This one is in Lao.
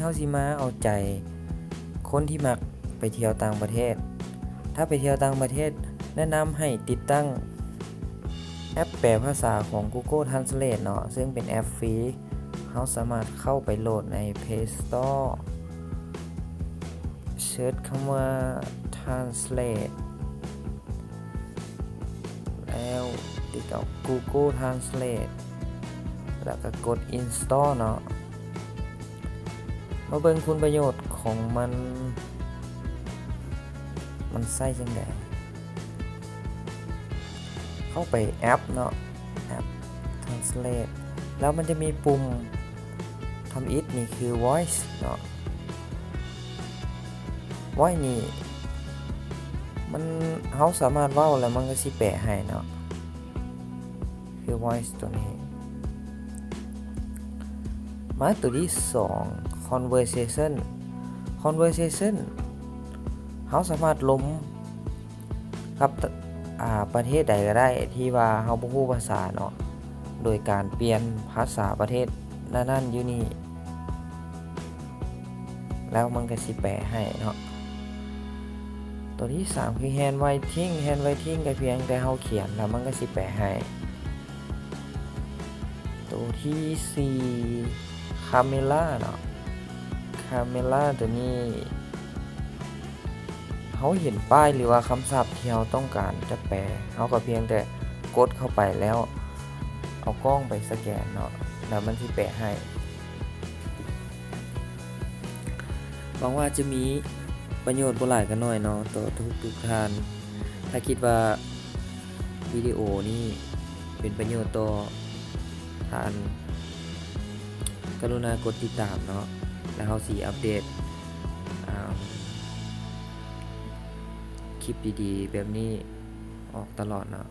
ເຮົາຊິມາເອົາໃຈຄົນທີ່ມັກໄປທ່ຽວຕ່າງປະເທດ. ຖ້າໄປທ່ຽວຕ່າງປະເທດ, ແນະນຳໃຫ້ຕິດຕັ້ງແອັບແປພາສາຂອງ Google Translate ເນາະ, ເຊິ່ງເປັນແອັບຟຣີ. ເຮົາສາມາດເຂົ້າໄປໂຫຼດໃນ Play Store, ເສີດຄຳວ່າ Translate ແລ້ວຕິດກັບ Google Translate ແລ້ວກໍກົດ Install ເນາະ. ມາເບິ່ງຄຸນປະໂຫຍດຂອງມັນ, ມັນໃຊ້ຈັ່ງໃດ. ເຂົ້າໄປແອັບເນາະ, ແອັບ Translate ແລ້ວມັນຈະມີປຸ່ມທຳອິດ, ນີ້ຄື Voice ເນາະ. Voice ນີ້ມັນ, ເຮົາສາມາດເວົ້າແລ້ວມັນກໍຊິແປໃຫ້ເນາະ, ຄື Voice ຕົວນີ້. ມາຕົວທີສອງ Conversation. Conversation ເຮົາສາມາດລົມກັບ, ອາ, ປະເທດໃດກໍໄດ້ທີ່ວ່າເຮົາບໍ່ຮູ້ພາສາເນາະ, ໂດຍການປ່ຽນພາສາປະເທດນັ້ນໆຢູ່ນີ້ ແລ້ວມັນກໍຊິແປໃຫ້ເນາະ. ຕົວທີສາມຄື Handwriting. Handwriting ກໍພຽງແຕ່ເຮົາຂຽນແລ້ວມັນກໍຊິແປໃຫ້. ຕົວທີສີ່ Camera ເນາະ, Camera ຕົວນີ້ ເຮົາເຫັນປ້າຍ ຫຼືວ່າຄຳສັບທີ່ເຮົາຕ້ອງການຈະແປ, ເຮົາກໍພຽງແຕ່ກົດເຂົ້າໄປແລ້ວເອົາກ້ອງໄປສະແກນເນາະ, ແລ້ວມັນຊິແປໃຫ້. ຫວັງວ່າຈະມີປະໂຫຍດບໍ່ຫຼາຍກໍໜ້ອຍເນາະ ຕໍ່ທຸກໆທ່ານ. ຖ້າຄິດວ່າວິດີໂອນີ້ເປັນປະໂຫຍດຕໍ່ທ່ານ, ກະລຸນາກົດຕິດຕາມເນາະ, ແລ້ວເຮົາຊິອັບເດດ, ອາ, ຄລິບດີໆແບບນີ້ອອກຕະຫຼອດເນາະ.